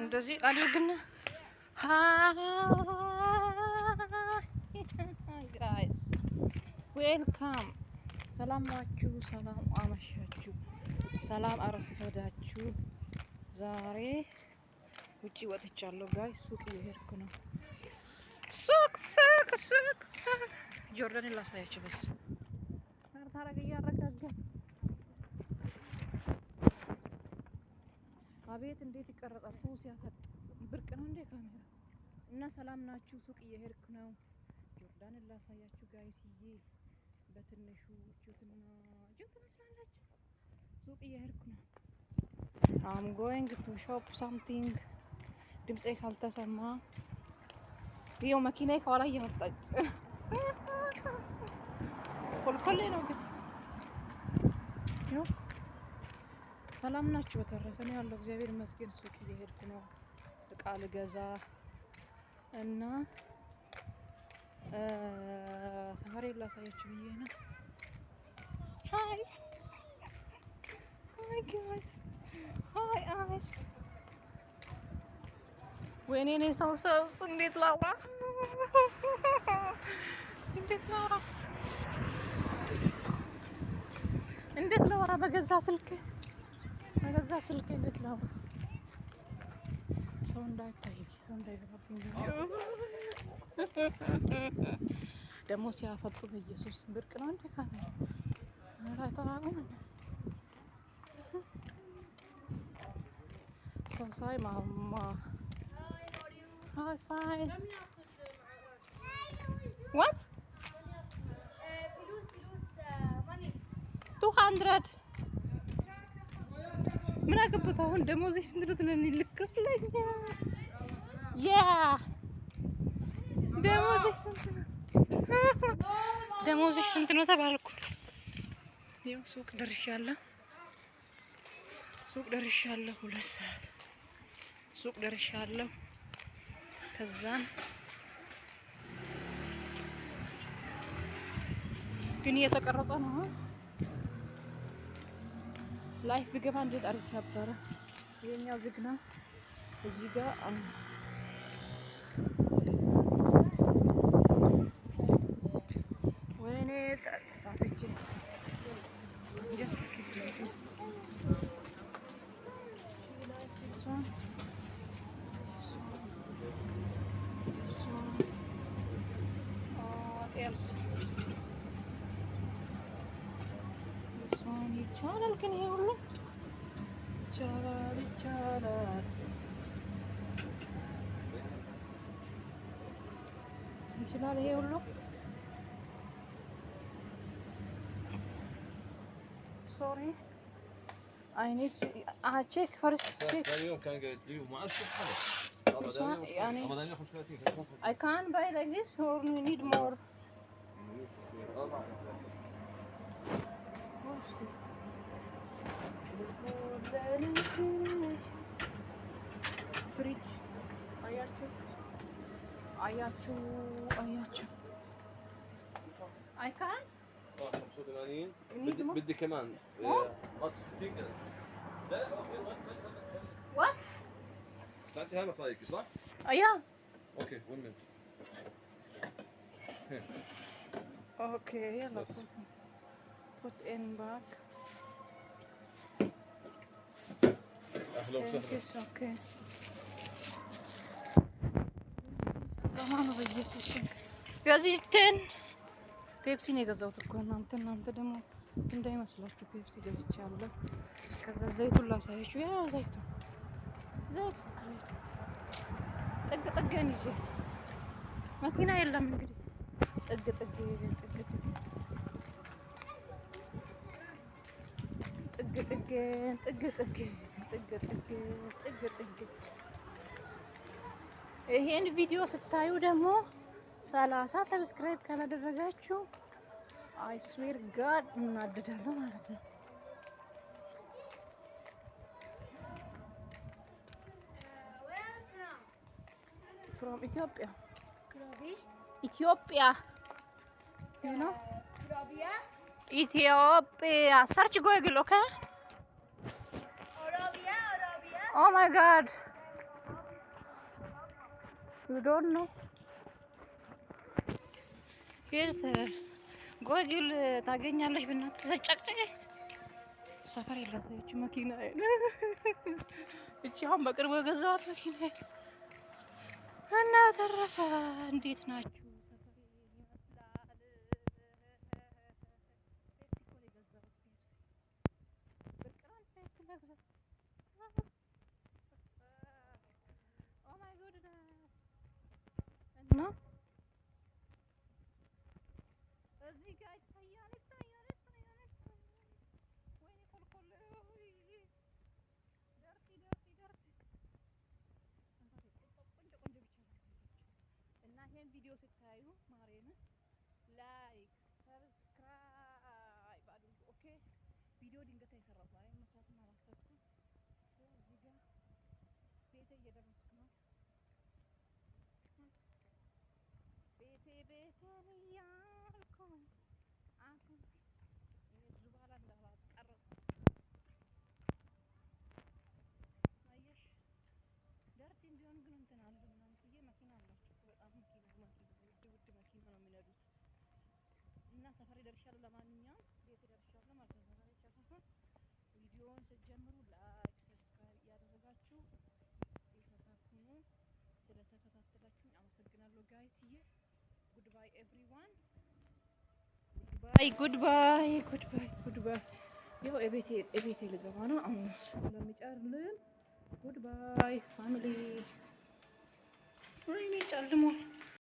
እንደዚህ አድርግና hi guys, welcome። ሰላም ናችሁ? ሰላም አመሻችሁ፣ ሰላም አረፈዳችሁ። ዛሬ ውጪ ወጥቻለሁ guys፣ ሱቅ እየሄድኩ ነው። ሱቅ ሱቅ ሱቅ ሱቅ ጆርዳንን ላሳያችሁ። በስ ታረግ እያረጋጋ አቤት እንዴት ይቀረጻል! ሰው ሲያፈጥ ብርቅ ነው እንዴ ካሜራ? እና ሰላም ናችሁ? ሱቅ እየሄድኩ ነው። ጆርዳንን ላሳያችሁ guys ዬ፣ በትንሹ ጁትና ጅብ ትመስላለች። ሱቅ እየሄድኩ ነው። I'm going to shop something። ድምፄ ካልተሰማ ይኸው መኪናዬ ከኋላ እየመጣች ኮልኮሌ ነው ግን ይኸው። ሰላም ናችሁ? በተረፈ ነው ያለው፣ እግዚአብሔር ይመስገን። ሱቅ እየሄድኩ ነው እቃ ልገዛ እና ሰፈሬን ላሳያችሁ ብዬ ነው። Hi, hi guys, hi guys። ወይኔ እኔ ሰው ሰው እንዴት ላውራ? እንዴት ላውራ? እንዴት ላውራ? በገዛ ስልክ እንዴት ላውራ? ሰው እንዳይታይ፣ ሰው እንዳይገባብኝ ደግሞ ሲያፈጡ በኢየሱስ ብርቅ ነው እንዴ ካሜራ? ኧረ አይተዋወቁም እንዴ? ሰው ሳይ ማማ። Hi, fine. What? فلوس فلوس money. 200. ምን አገባት አሁን? ደሞዝሽ ስንት ነው ትለኝ ልክፍለኛ። Yeah, ደሞዝሽ ስንት ነው? ደሞዝሽ ስንት ነው ተባልኩ። ይኸው ሱቅ ደርሻለሁ። ሱቅ ደርሻለሁ። 2 ሰዓት ሱቅ ደርሻለሁ። ከዛን ግን እየተቀረጸ ነው። Live ብገባ እንዴት አሪፍ ነበረ። ይሄኛው ዝግ ነው። እዚህ ጋር ወይኔ ተሳስቼ። Just keep like this. Like this one. This one. This one. Oh, what else? This one ይቻላል ግን ይሄ ሁሉ ይቻላል ይቻላል ይችላል ይሄ ሁሉ። Sorry, I need check first, check. ثاني يوم كان قاعد ما عاد شفت حدا. This one, يعني رمضان 35. I can buy like this or we need more? 4. ፍሪጅ አያችሁ አያችሁ አያችሁ። I can 85. Need بدي more? بدي كمان. More? 60 قرش. لا لا، okay. What? بس انت هاي مصاريك صح؟ Yeah. Okay, 1 minute. Okay, يلا. بس. Put in back. اهلا وسهلا. Thank you. Okay. በማን በኢየሱስ ስም ገዝተን ፔፕሲ ነው የገዛሁት እኮ እናንተ። እናንተ ደግሞ እንዳይመስላችሁ ፔፕሲ ገዝቻለሁ። ከዛ ዘይቱን ላሳያችሁ። ያ ዘይቱ ዘይቱ ዘይቱ ጥግ ጥግን ይዤ መኪና የለም እንግዲህ ጥግ ጥግ ጥግ ጥግ ጥግ ጥግ ጥግ ጥግ ጥግ ጥግ ጥግ ጥግ። ይሄን ቪዲዮ ስታዩ ደግሞ 30 subscribe ካላደረጋችሁ I swear God እናደዳለሁ ማለት ነው። Where are you from? From ኢትዮጵያ። Krabi? ኢትዮጵያ ነው። Arabia? ኢትዮጵያ። Search Google, okay? Arabia, Arabia. Oh my God. You don't know? የት ጎግል ታገኛለሽ? በእናትህ ጨቅጨቅ ሰፈር የላሳያችሁ መኪና። እቺ አሁን በቅርቡ የገዛኋት መኪና። እና ተረፈ እንዴት ናችሁ? ሰፈሬ ይመስላል። ፔፕሲ እኮ ነው የገዛሁት። ፔፕሲ ብርቅ ነው ፔፕሲ መግዛት። Oh my goodness። እና እዚህ ጋር ይታያል፣ ይታያል፣ ይታያል፣ ይታያል። ወይኔ ኮልኮል፣ dirty, dirty, dirty። ሰፈሬ ቆንጆ ቆንጆ ብቻ ነው። እና ይሄን ቪዲዮ ስታዩ ማሬን like subscribe አድርጉ። Okay፣ ቪዲዮ ድንገት የሰራሁት ማለት መስራትም አላሰብኩም። እዚህ ጋር ቤቴ እየደረስኩ ነው። ቤቴ ቤቴን እያልኩኝ አሁን እኔ በኋላ እንዳላስቀረጽ አየሽ፣ dirty ም ቢሆን ግን እንትን አለ ምናምን ብዬ መኪና አላቸው። በጣም መኪና መኪና ውድ ውድ መኪና ነው የሚነዱት። እና ሰፈሬ ደርሻለሁ። ለማንኛውም ቤቴ ደርሻለሁ ማለት ነው። ሰፈሬ ብቻ ሳይሆን ቪዲዮውን ስትጀምሩ like subscribe እያደረጋችሁ ቤተሰብ ሁኑ። ስለተከታተላችሁኝ አመሰግናለሁ guys ዬ። Goodbye everyone። Goodbye, goodbye, goodbye, goodbye። ያው እቤቴ ልገባ ነው አሁን ስለሚጨልም። Goodbye family። ወይኔ ጨልሟል።